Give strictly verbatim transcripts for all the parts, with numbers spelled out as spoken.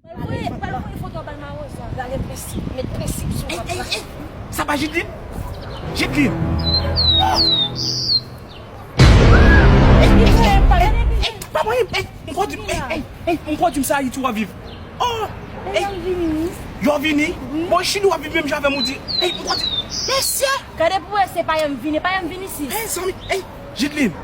Pral voye, pral voye foto a bay mawozo a. Gade prensip, met prensip sou kòb la. Ey, ey, ey! Sa pa Jidlin? Jidlin! Ey, ey, ey, ey, pa mwen, ey, m kwè di m, ey, ey, ey, m kwè di m se Ayiti w ap viv. Oh! Ey, yo vini, wi. Yo vini? Wi. Bon, Chili w ap viv menm jan avè m ou di. Ey, m kwè di. Mesye! Gade pou wè se pa yo m vini, pa yo m vini isit. Ey, zanmi, ey, Jidlin.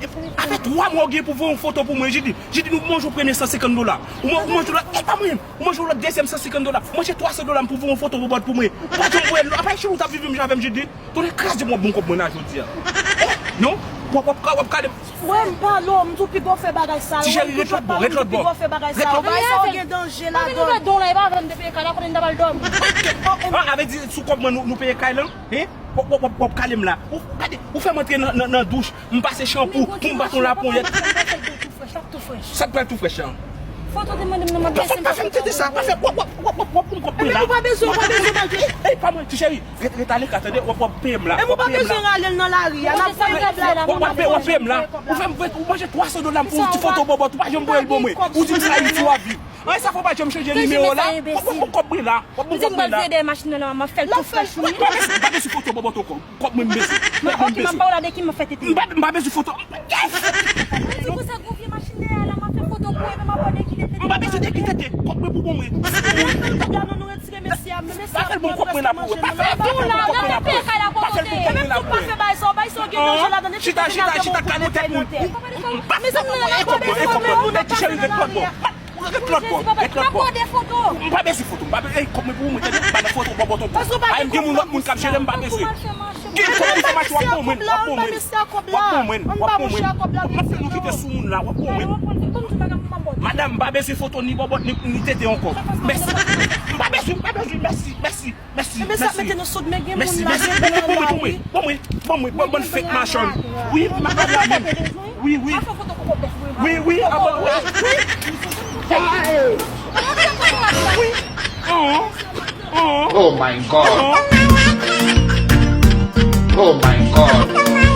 Sa fè twa mwa w gen pou voye yon foto pou mwen, Jidlin. Jidlin, ou manje yon premye san senkant dola. Ou man-, ou manje yon lòt, ey, pa mwen menm. Ou manje yon lòt dezyèm san senkant dola. Ou manje twa san dola m pou voye yon foto bòbòt pou mwen. Pa janm voye l non. Apa Chili w t ap viv menm jan avè m, Jidlin? Tonnè kraze m w ap bon kòb mwen la jodi a. Non? W ap, w ap, w ap kale m. Mwen m pale w, m di w piga w fè bagay sa yo. Ti cheri, ret lòt bò, ret lòt bò. Piga w fè bagay sa yo. Bagay sa yo gen danje ladan. Mwen vin wè don la, e pa avè m te peye kay la, kote n ta pral dòmi. Ah, avè di sou kòb mwen nou, nou peye kay lan? Hein? W ap, w ap, w ap, w ap kale m la. Ou, gade, ou fè m antre nan, nan, nan douch, m pase chanpou, pou m bat yon laponyèt. Sa k pral tou frèch? Sa k pral tou frèch lan? Foto te mande m nan m ap desen. Pa fè m tete sa, pa fè, w ap, w ap, w ap, w ap, w ap, w ap, w ap peye m la. Epi ou pa bezwen, ou pa bezwen, Jidlin. Ey, pa mwen, ti cheri, ret, ret ale ka, tande, w ap, w ap peye m la. Epi ou pa bezwen rale l nan lari a, n ap voye kòb la pou mwen. W ap peye, w ap peye m la. Ou fè m, ou manje twa san dola m pou yon ti foto bòbòt, ou pa janm voye l ban mwen. Ou di m se Ayiti w ap viv. An, sa fò pa janm chanje nimewo la. W ap, w ap, w ap kòb mwen la. W ap bon kòb mwen la. M di m pral voye dèyè machin nan, m ap fè l tou frèch, wi. M pa bezwen, m pa bezwen foto bòbòt ankò. Kòb mwen m bezwen. Kòb mwen m bezwen. M pa, m pa bezwen foto. Yes! Mwen di konsa gwo vye machin dèyè a la, m ap fè foto pou epi m ap wè de ki tete. M pa bezwen de ki tete. Kòb mwen pou bon mwen. Kòb la non, nou retire mesye a, men mesye a pran prèske manje nou la. Pa fè l pou kòb mwen la pou mwen. Pa fè l pou kòb mwen la pou mwen. Chita, chita, chita, kale tèt moun. Pa fè l pou kòb mwen, e kòb mwen, e kòb mwen. Ti cheri, ret lòt bò. Ret lòt bò, ret lòt bò. M pa bezwen foto, m pa bezwen, ey, kòb mwen pou mwen, tande, m pa nan foto bòbòt ankò. Ay, m gen moun, lòt moun k ap jere, m pa bezwen. Gen kòb pou fè mache, w ap ban mwen, w ap ban mwen. W ap ban mwen, w ap ban mwen. M ap fè nou kite sou moun la, w ap ban mwen. Madanm, m pa bezwen foto ni bòbòt, ni, ni tete ankò. Mèsi. M pa bezwen, m pa bezwen, mèsi, mèsi. Mèsi, mèsi. Mèsi, mèsi. Bon, bon, bon, bon, bon, bon, bon, fèk machann. Wi, madanm la menm. Wi, wi. Wi, wi, ah, bon, wi, wi. Wi. Oh, oh. Oh my God. Oh my God.